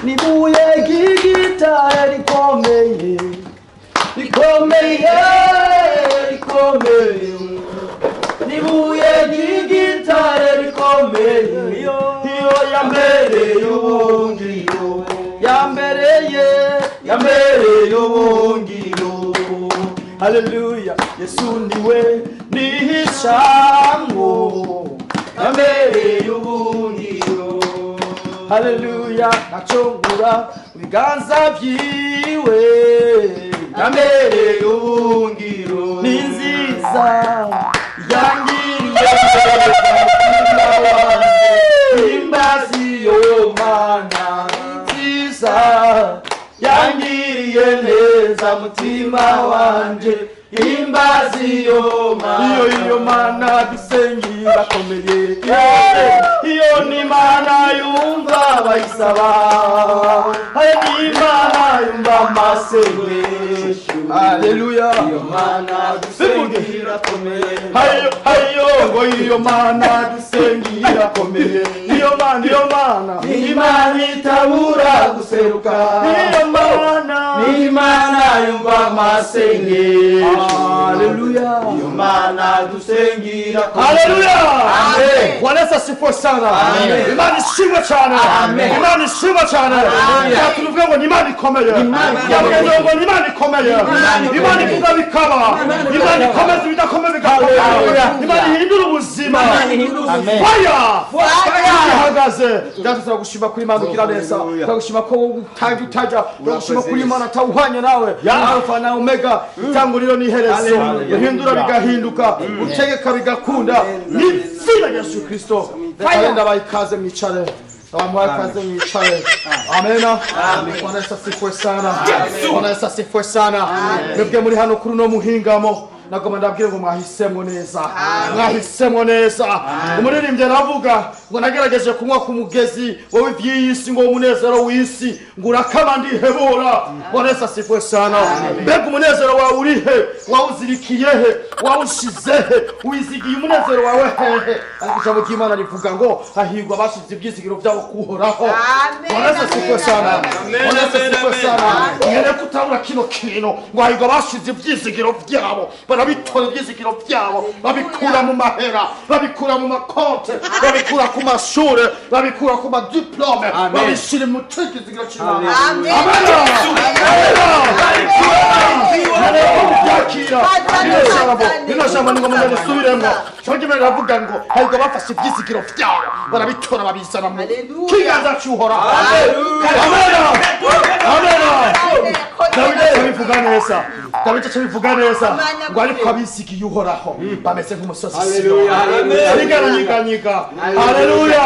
Nibuye ry'igitare rikomeye, rikomeye, rikomeye, nibuye ry'igitare rikomeye, iyo yambereye ubuhungiro, yambereye, yambereye ubuhungiro. Haleluya! Yesu niwe nihishamwo, yambereye ubuhungiro. Haleluya! Ntacyo nkura mu biganza byiwe, yambereye ubuhungiro. Ni nziza yangiriye, imbazi yo Mana nziza yangiriye neza, mutima wanje imbazi yo Mana. Iyo Mana dusengi bakomeye, iyo ni Mana yumva bayisaba, ayo ni Imana yumva amasengesho. Haleluya! Iyo Mana dusengira irakomeye. Hayo hayo ngo iyo Mana dusengira irakomeye, iyo Mana, iyo Mana. Ni Imana itabura guseruka. Iyo Mana. Ni Imana yumva amasengesho. Haleluya! Iyo Mana dusengira. Haleluya! Amen. Bwana Yesu asifiwe sana. Amen. Imana ishimwe cyane. Amen. Imana ishimwe cyane. Haleluya. Tuvuge ngo ni Imana ikomeye. Ikomeye. Ngo ni Imana ikomeye. Imana Imana ikomeye. ivuga bikaba, Imana ikomeza ibidakomeye bigakomera. Haleluya. Imana ihindura ubuzima. Amen. Fire! Ihagaze data, turagushima kuri Imana ugira neza. Haleluya. Turagushima ko wowe utajya utajya, turagushima kuri Yesu. Imana atawuhanye nawe, Alfa na Omega, itanguriro n'iherezo. Haleluya. Uhindura bigahinduka, utegeka bigakunda, ni izina rya Yesu Kristo. Reka ndabaha ikaze mwicare, ndabamuha ikaze mwicare. Amena. Bwana Yesu asifiwe sana. Bwana Yesu asifiwe sana. Mwebwe muri hano kuri uno muhingamo, nagomba ndabwire ngo mwahisemo neza, mwahisemo neza. Umuririmbyi aravuga ngo nagerageje kunywa ku mugezi wowe iby'iyi si, ngo umunezero w'isi ngo urakama ndihebura. Bwana Yesu asifiwe sana. Mbega umunezero wawe uri he? Wawuzirikiye he? Wawushize he? Wizigiye umunezero wawe hehe? Ariko ijambo ry'Imana rivuga ngo hahirwa abashize ibyizigiro byabo kuhoraho. Amen. Bwana Yesu asifiwe sana. Bwana Yesu asifiwe sana. Mwene kutabura kino kintu, ngo hahirwa abashize ibyizigiro byabo, barabitora ibyizigiro byabo, babikura mu mahera, babikura mu makonte, babikura ku mashure, babikura ku madiplome, babishyira mu cyizigiro cy'Imana. Amen. Byakira rino jambo ni ngombwa risubiremo. Cyangwa riravuga ngo hahirwa bafashe ibyizigiro byabo, barabitora, babizana mu Haleluya. kiganza cy'Uhoraho. Amen, amen. Dawidi abivuga neza, Dawidi abivuga neza ngo ariko abizigiye Uhoraho bameze nk'umusozi Haleluya, haleluya. Siyoni. Haleluya!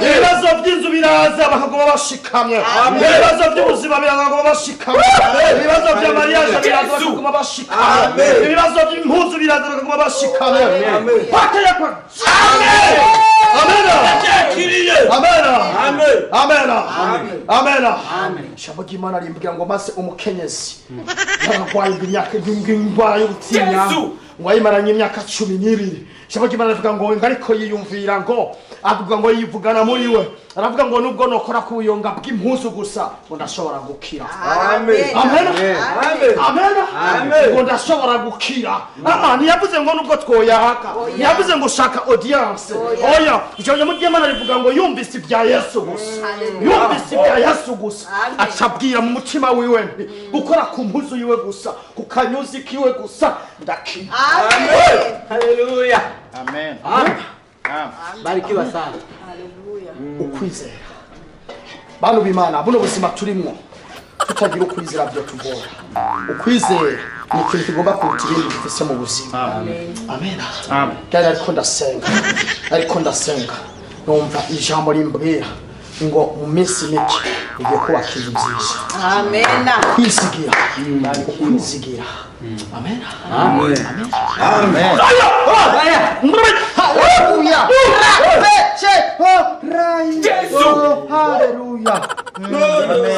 Ibibazo by'inzu biraza, bakaguma bashikamye. Ibibazo by'ubuzima biraza, bakaguma bashikamye. Ibibazo bya mariage biraza, bakaguma bashikamye. Ibibazo by'impuzu biraza, bakaguma bashikamye. Bakayakwa. Amen, amen, amen, amen, amen. Ijambo ry'Imana rimbwira ngo maze umukenyezi yararwaye imyaka, indwara y'ubutinya, ngo ayimaranye imyaka 12. Ijambo ry'Imana rivuga ngo ariko yiyumvira, ngo avuga ngo yivugana muri we, aravuga ngo nubwo nokora ku buyonga bw'impuzu gusa, ngo ndashobora gukira. Amen. Amen. Amen. Amen. Ngo ndashobora gukira. Ah, ntiyavuze ngo nubwo twoyaka, ntiyavuze ngo shaka audience. Oya, ijambo ry'Imana rivuga ngo yumvise ibya Yesu gusa, yumvise ibya Yesu gusa, Amen. acabwira mu mutima wiwe nti gukora ku mpuzu yiwe gusa, ku kanyuzi kiwe gusa, ndakira. Amen. Haleluya. Amen. Amen. Amen. Barikiwa sana. Haleluya. Ukwizera, bantu b'Imana, buno buzima turimwo tutagira ukwizera byo tugora. Ukwizera ni ikintu kigomba kuruta ibindi dufise mu buzima. Amen. Amen. Kandi ariko ndasenga, numva ijambo rimbwira ngo mu minsi mike ugiye kubaka inzu nziza. Amen. Kwizigira, ukwizigira. Amen. Amen. Amen. Haleluya! Yesu! Haleluya!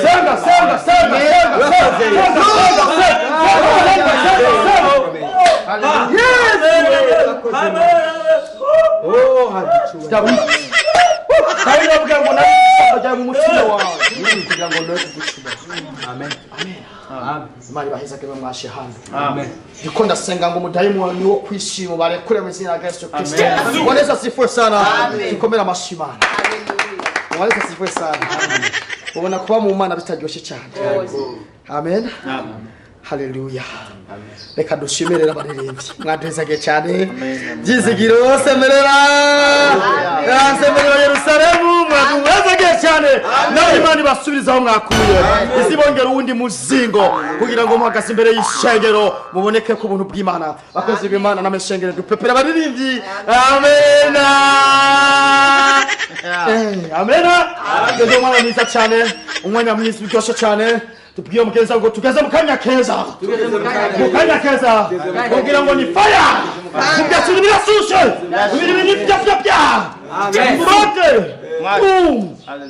Senga, senga, senga, senga, senga, senga, senga, senga, senga, senga. Oh, hadichua. Dawidi, Dawidi avuga ngo najya mu mutima wawe. Kugira ngo noye kugucumura. Amen. Amen. Imana ibahezage mwashe hano. Amen. Ndiko ndasenga ngo umudayimoni wo kwishima barekure mu izina rya Yesu Kristo. Bwana Yesu asifiwe sana. Tukomere amashyi Imana. Bwana Yesu asifiwe sana. Ubona kuba mu Mana bitaryoshye cyane. Amen. Haleluya. Reka dushimire abaririmbyi mwaduhezagiye cyane. Byizigiro semerera, semerera Yerusalemu, mwaduhezagiye cyane. Nawe Imana ibasubiriza aho mwakuye, izibongera uwundi muzingo kugira ngo muhagaze imbere y'ishengero muboneke ku buntu bw'Imana. Bakozi b'Imana n'amashengero, dupepera abaririmbyi. Amena. Amena. Tugeze umwanya mwiza cyane, umwanya mwiza uryoshye cyane. Tubwiye mugenzi ngo tugeze mu kanya keza, mu kanya keza, kugira ngo ni fire mubyasura birasuse ibintu ni bya bya bya mbote.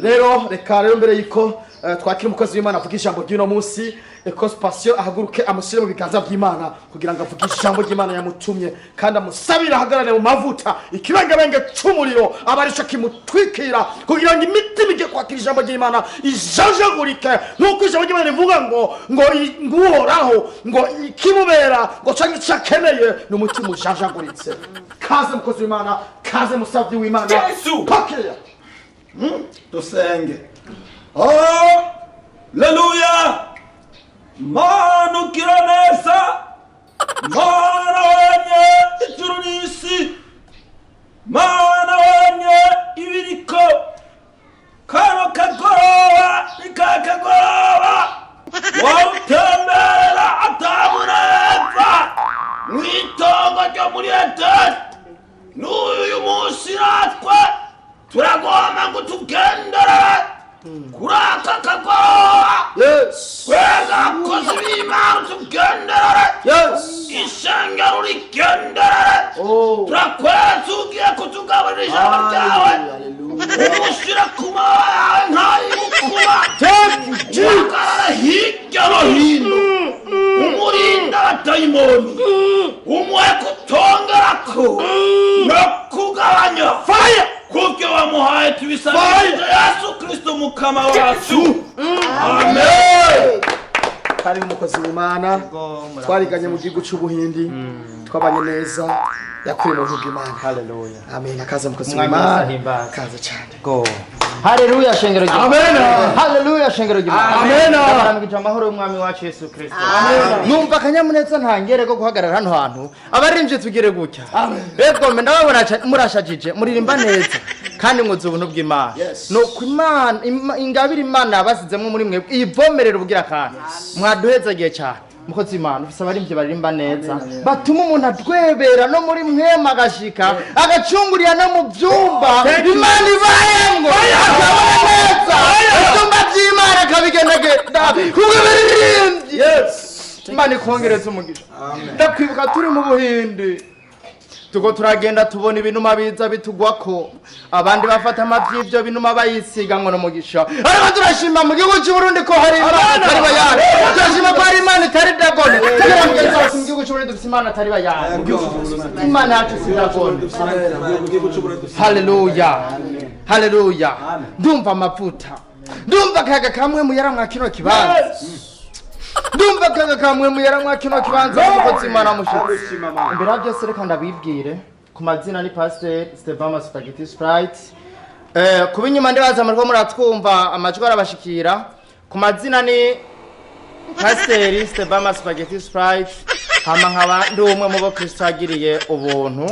Rero reka rero mbere yuko twakira umukozi w'Imana avuga ijambo ry'uno munsi, Ecospacio ahaguruke amushyire mu biganza by'Imana kugira ngo avuge ijambo ry'Imana yamutumye, kandi amusabire ahagarare mu mavuta ikibengabenge cy'umuriro aba aricyo kimutwikira, kugira ngo imitima ijye kwakira ijambo ry'Imana ijajagurike, nk'uko ijambo ry'Imana rivuga ngo ngo Uhoraho ngo ikimubera ngo cyangwa icyo akeneye ni umutima ujajaguritse. Kaze mukozi w'Imana, kaze musabyi w'Imana. Yesu! Pakeya. Dusenge. Haleluya! Mana ugira neza, Mana wemye ijuru n'isi, Mana wemye ibiriko, kano kagoroba ni ka kagoroba wawutemberera atamuneva mw'itongo ryo muri Edeni. N'uyu munsi natwe turagomba ngo tugenderere kuri aka kagoroba. Yes. Twebwe abakozi b'Imana tugenderere, Yes. ishengero rigenderere. Oh. Turakweretse ugiye kutugaburira ijambo ryawe, Hallelujah. umushyire ku mababa yawe nk'ay'ubukuba, Thank you, Jesus. uhagarare hirya no hino, umurinde abadayimoni, umuhe kutongerako no kugabanya Fire. kubyo wamuhaye. Tubisabije Yesu Kristo mukama wacu, amen. Hari umukozi w'Imana twariganye mu gihugu cy'Ubuhindi, twabanye neza, yakuriye mu gihugu bw'Imana. Haleluya. Amen. Akaze mukozi Umwami w'Imana. Yesu ahimbaze. Kaze cyane. Go. Haleluya shengero ry'Imana. Amen. Haleluya shengero ry'Imana. Amen. Ndabaramukije amahoro y'Umwami wacu Yesu Kristo. Numva akanyamuneza ntangere ko guhagarara hano hantu. Abaririmbyi tugire gutya. Ego mbe ndababona murashajije, muririmba neza kandi mwuzuye ubuntu bw'Imana. Yes. Nuko Imana ingabire Imana yabasizemwo muri mwe ivomerera ubugira kandi. Mwaduhezagiye cyane. Mukozi w'Imana, ufise abaririmbyi baririmba neza batuma umuntu atwebera no muri mwema, agashika agacungurira no mu byumba Imana ibayemwo, akabona neza ibyumba by'Imana akabigendagenda kubwo biririmbyi. Yes. Imana ikongereza umugisha. Ndakwibuka turi mu Buhindi, tuko turagenda tubona ibinuma biza bitugwako, abandi bafata amavi y'ibyo binuma bayisiga ngo n'umugisha. Ariko turashima mu gihugu cy'Uburundi ko hari Imana itari bayani. Turashima ko hari Imana itari Dagoni. Tugira mugenzi wacu, mu gihugu cy'Uburundi dufite Imana atari bayani. Imana yacu si Dagoni. Haleluya, haleluya. Ndumva amavuta, ndumva akayaga kamwe muyaramwa kino kibanza, ndumva akayaga kamwe muyaramwa kino kibanza. Umukozi Imana mushitsi, imbere ya byose reka ndabibwire ku mazina: ni Pasiteri Stefano Spaghetti Sprite. Kuba inyuma ndibaza muriko muratwumva, amajwi arabashikira. Ku mazina ni Pasiteri Stefano Spaghetti Sprite, hama nkaba ndi umwe mu bo Kristo yagiriye ubuntu,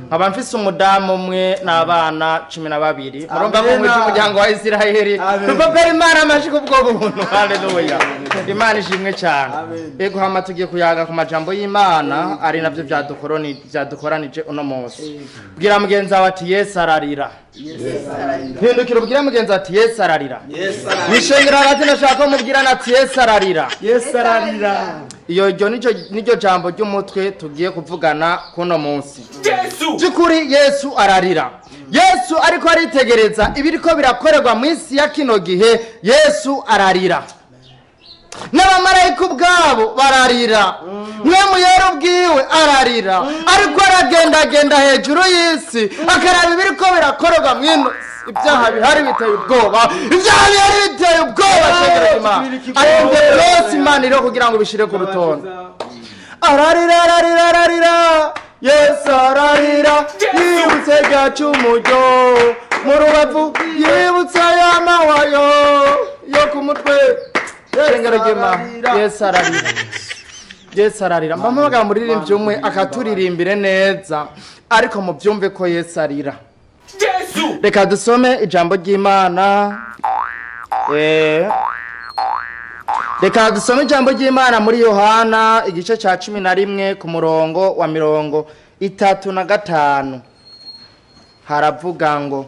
nkaba mfise umudamu umwe n'abana 12. Murumva ko mwije umuryango wa Isiraheli. Dupapera Imana amashi kubwo buntu. Haleluya, Imana ishimwe cyane. Ego, hama tugiye kuyaga ku majambo y'Imana, ari navyo vyadukoranije uno munsi. Bwira mugenzi wawe ati: "Yesu ararira." Hindukira ubwire mugenzi ati: "Yesu ararira." Mwishengero hagati ndashaka ko mubwirana ati: "Yesu ararira." Yesu ararira. Iyo ryo niryo jambo ry'umutwe tugiye kuvugana kuno munsi. By'ukuri Yesu ararira. Yesu ariko aritegereza ibiriko birakorerwa mu isi ya kino gihe. Yesu ararira, n'abamarayika ubwabo bararira, mwe muyera ubwiwe ararira, ariko aragendagenda hejuru y'isi akaraba ibiriko birakorerwa mu ino si. Ibyaha bihari biteye ubwoba, ibyaha bihari biteye ubwoba. Shengero ry'Imana, ariko ibyo byose Imana iriho kugira ngo ubishyire ku rutonde. Ararira, ararira, ararira, Yesu ararira. Yibutse rya cumuryo mu rubavu, yibutse ya mawayo yo ku mutwe. Shengero ry'Imana, Yesu ararira, Yesu ararira. Mpamagara muririmbyi umwe akaturirimbire neza, ariko mubyumve ko Yesu arira. Reka dusome ijambo ry'Imana. Reka dusome ijambo ry'Imana muri Yohana igice cya 11 ku murongo wa 35. Haravuga ngo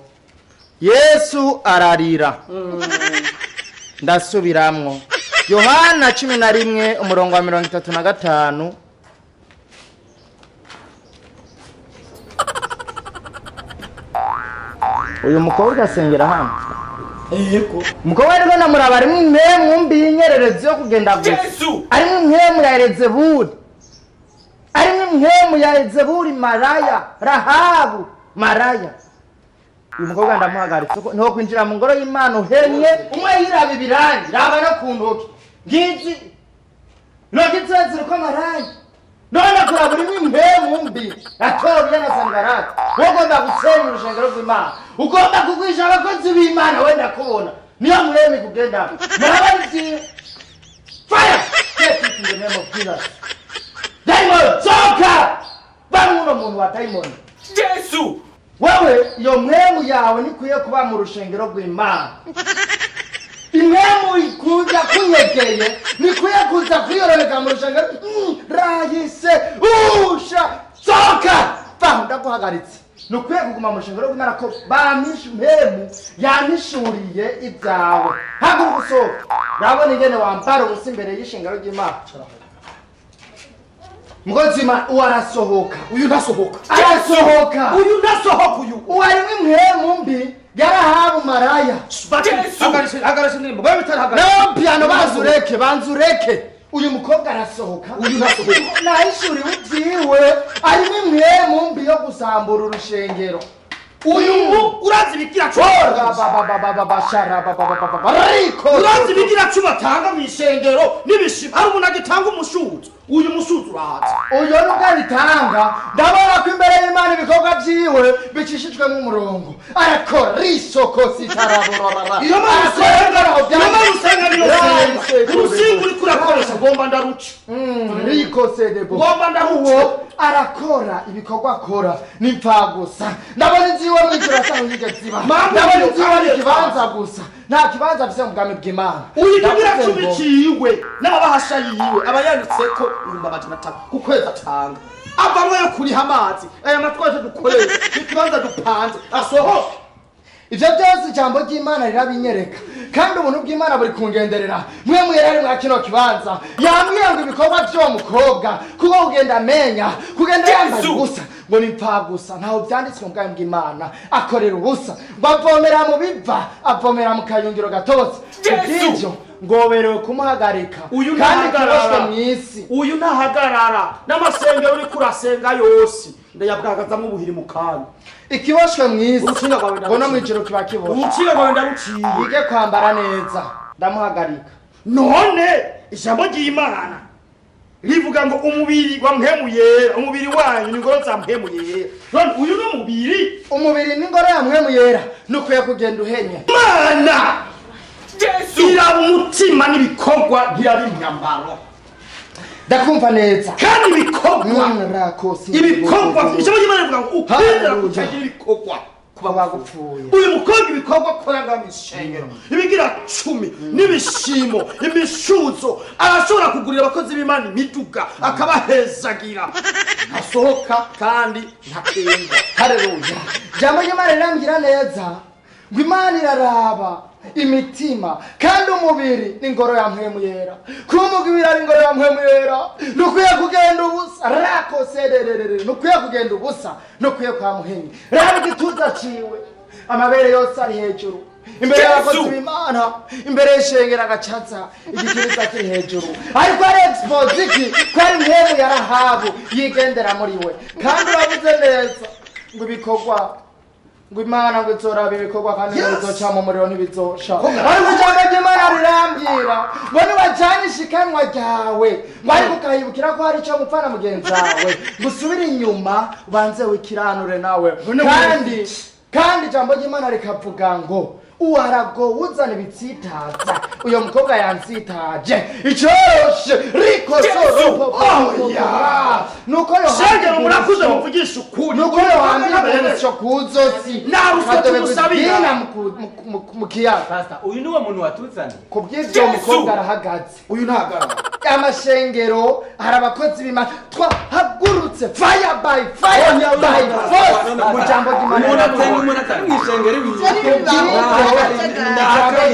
Yesu ararira. Ndasubiramwo, Yohana 11 umurongo wa 35. Uyu mukobwa asengera hano. Yego. Umukobwa ariko namuraba, arimwo impemu mbi y'inyererezi yo kugenda gusa, arimwo impemu ya Elezebuli, arimwo impemu ya Elezebuli, maraya Rahabu maraya. Uyu mukobwa ndamuhagaritse ko ntiwo kwinjira mu ngoro y'Imana uhenye. Umwe yiraba ibirangi, raba no ku ntoki ngizi, ntoki ziba ziriko maraya. None kuraba urimo impemu mbi atoriye na Sangarati. Wowe ugomba gusenya urushengero rw'Imana, ugomba kugwisha abakozi b'Imana. Wenda kubona niyo mwemi kugendamo muraba nzi. Fire, get it in the name of Jesus. Demon, soka bamwe uno muntu wa demon. Wewe, iyo mwemu yawe nikwiye kuba mu rushengero rw'Imana. Impemu ikuza kunyegeye nikwiye kuza kwiyororeka mu rushengero. Rahise usha, soka vaho, ndaguhagaritse. Nukwiye kuguma mu rushengero rw'Imana ko bamishe impemu yamishuriye ibyawe. Haguruka usohoke. Urabona ingene wambara ubusa imbere y'ishengero ry'Imana. Mukozi uwo arasohoka. Uyu ntasohoka. Arasohoka. Uyu ntasohoka uyu. Uwo arimwo impemu mbi yarahabu maraya. Hagarika indirimbo babe bitarahagarika. No piano, banzureke, banzureke. Uyu mukobwa arasohoka. Uyu ntasohoka. Nahishuriwe ibyiwe, arimo impemu mbi yo gusambura urushengero. Uyu urazi ibigira cumi. Urazi ibigira cumi atanga mu ishengero n'ibishima. Hari umuntu agitanga umushuzo? Uyu mushuzo urahaza. Uyu nubwo abitanga, ndabona ko imbere y'Imana ibikorwa byiwe bicishijwemo umurongo. Arakora risoko sitarabororara. Iyo mana usenga, iyo mana usenga niyo senga. Urusinga uriko urakoresha ngomba ndaruca. Rikosedebo. Ngomba ndaruca. Uwo arakora, ibikorwa akora ni gusa. Ndabona inzu iwe mw'ijoro asanga yigeze iba. Mama, ndabona inzu iwe ni uyu ikibanza gusa, nta kibanza afise mu bwami bw'Imana. Uyu kigira Ndavuze cumi ngo, ciwe n'amabahasha yiwe aba yanditseko 500,000 ku kwezi atanga, avamwo yo kuriha amazi, aya matwaje dukoresha, ikibanza dupanze. Asohoke. Ivyo byose ijambo ry'Imana rirabinyereka, kandi ubuntu bw'Imana buri kungenderera. Mwe mwera mwa kino kibanza, yambwiye ngo ibikorwa vy'uwo mukobwa, kuko kugenda amenya kugenda yambaye ubusa ngo ni gusa, ntaho vyanditswe mu bwami bw'Imana. Akorera ubusa, ngo avomera mu biva, avomera mu kayungiro gatobotse. Kubw'ivyo ngoberewe kumuhagarika. Uyu kandi ntahagarara. kiboshwe mw'isi. Uyu ntahagarara. N'amasengero uriko urasenga yose ndayabwagazamwo ubuhiri mu kanya. Ikiboshwe mw'isi Urukinga rwawe ngo no mw'ijoro kiba kiboshwe. Urukinga rwawe ndaruciye. Yige kwambara neza, ndamuhagarika. None ijambo ry'Imana rivuga ngo umubiri wa mpemu yera, umubiri wanyu ni ingoro za mpemu yera. None uyu ni umubiri. Umubiri n'ingoro ya mpwemu yera, nukwiye kugenda uhenye. Imana iraba umutima n'ibikorwa, ntiraba imyambaro. Ndakumva neza. Kandi ibikorwa, Rakosi. ibikorwa, ijambo ry'Imana rivuga ngo ukwizera Hallelujah. kutagira ibikorwa Kuba wagupfuye. Uyu mukobwa ibikorwa akora ngaho mw'ishengero, ibigira cumi n'ibishimo, imishuzo, arashobora kugurira abakozi b'Imana imiduga akabahezagira. Ntasohoka kandi ntakengwa. Haleluya. Jambo ry'Imana rirambwira neza ngo Imana iraraba imitima, kandi umubiri n'ingoro ya mpwemu yera. Kuba umubiri ari ingoro ya mpwemu yera, ntukwiye kugenda ubusa. Rakoserererere, ntukwiye kugenda ubusa, ntukwiye kwa muhenyi. Raba igituza ciwe, amabere yose ari hejuru imbere y'abakozi b'Imana, imbere y'ishengero agacaza igikiriza kiri hejuru, ariko ari expose iki ko ari mpwemu ya Rahabu yigendera muri we. Kandi uravuze neza ngo ibikorwa Ngo Imana ngo izoraba ibikorwa kandi ngo bizoca mu muriro ntibizosha. Ariko ijambo ry'Imana rirambwira ngo niwajyane ishikanwa ryawe, ngo ariko ukahibukira ko hari icyo mupfana mugenzi wawe, ngo usubire inyuma ubanze wikiranure nawe. Kandi ijambo ry'Imana rikavuga ngo uwarago uzana ibitsitaza, uyo mukobwa yansitaje icoroshe rikosoro. Nuko Shengero, murakuze muvugisha ukuri. Nuko yohambira kuzosi Nta ruswa tumusabira. Mu kiyaga. Pastor, uyu niwe muntu watuzaniye. Ku bw'ibyo mukobwa arahagaze. Uyu ntagara. Amashengero hari abakozi b'Imana twahagurutse fire by fire by force mu jambo ry'Imana. Umuntu atari, umuntu atari mu ishengero Ijambo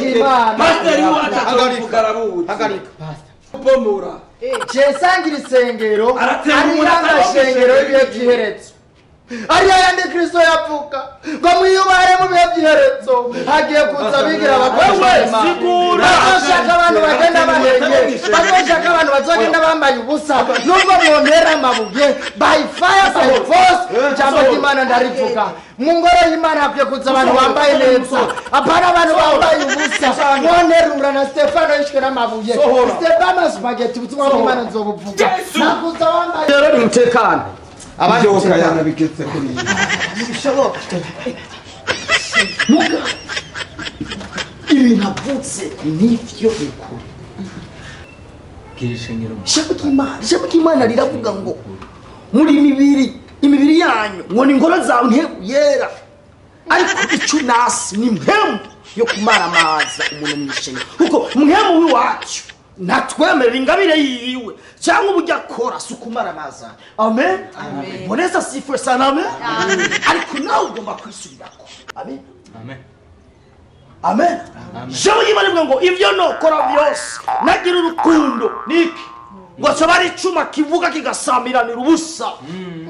ry'Imana. Pastor iwacu atavuga arabuzi. Hagarika. Bomora. Jesangira isengero Aratera ariyo umuntu atari amashengero y'ibihe by'iherezo, ariyo yandi Kristo yavuga ngo mwiyubare mu bihe by'iherezo hagiye kuza abigira abakozi Wewe, b'Imana. sigura. Bazoshaka abantu bagenda bahenye, bazoshaka abantu bazogenda bambaye ubusa, nubwo mwontera amabuye, by fire by force ijambo ry'Imana ndarivuga. Mu ngoro y'Imana hakwiye kuza abantu bambaye neza, apana abantu bambaye ubusa. Mwonterura na Stefano yishwe n'amabuye. Sohora. Stefano spaghetti, ubutumwa bw'Imana nzobuvuga, nakuza wambaye. Rero ni umutekano, abandi Ibyo mutekano. yanabigeze kuri. Ntibishoboka muga ibintu avutse nivyo bikuru. Bwira ishengero. Ijambo ry'Imana riravuga ngo muri mibiri, imibiri yanyu ngo ni ingoro zawe mpemu yera, ariko icyo nasi ni mpemu yo kumaramaza umuntu mu ishengero, kuko mpemu w'iwacu ntatwemerera ingabire yiwe cyangwa uburyo akora si ukumaramaza. Amen. Boneza sifwe sana. Amen. Ariko nawe ugomba kwisubirako. Amen. Amen. Amen. Ijambo ry'Imana rivuga ngo ibyo nokora byose nagira urukundo niki ngo coba ari icuma kivuga kigasamiranira ubusa.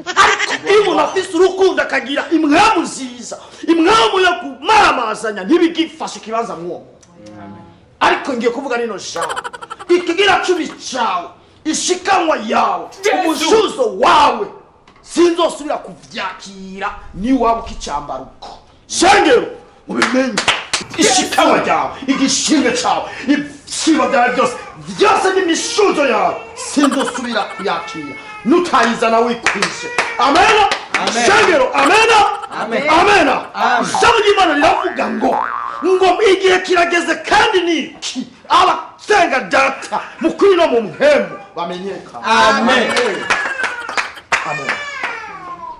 Ariko iyo umuntu afise urukundo akagira impwemu nziza, impwemu yo kumaramazanya ntibigifashe ikibanza mw'uwo muntu. Ariko ngiye kuvuga rino jambo: ikigira cumi cawe, ishikanwa yawe, umushuzo wawe, sinzosubira kuvyakira niwaba ukicambara uko. Shengero, ubimenye, ishikanwa ryawe, igishimwe cawe, ibishimo byawe byose byose n'imishuzo yawe, sinzosubira kuyakira nutayizana wikwije. Amena. Shengero, amena, amena. Ijambo ry'Imana riravuga ngo igihe kirageze kandi ni iki, abasenga Data mu kuri no mu mpemu bamenyekana. Amen. Amen.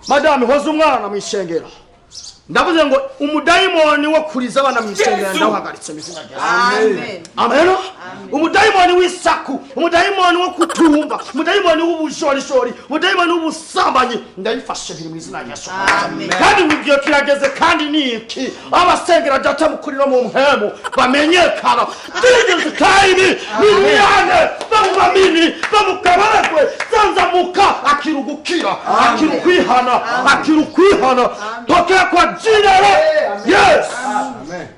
Madame, hoza umwana mu ishengero. Ndavuze ngo umudayimoni wo kuriza abana mu ishengero ndawuhagaritse mu izina rya Yesu. Amen. Amen. Umudayimoni w'isaku, umudayimoni wo kutumva, umudayimoni w'ubushorishori, umudayimoni w'ubusambanyi, ndabifashe biri mu izina rya Yesu. Amen. Kandi ngo igihe kirageze kandi ni iki, abasengera Data mu kuri no mu mpemu bamenyekana. This is time nimiyane bamubamini bamukabarakwe zanzamuka, akira ugukira, akira ukwihana, akira ukwihana. Pokea kwa jina la Yesu. Amen.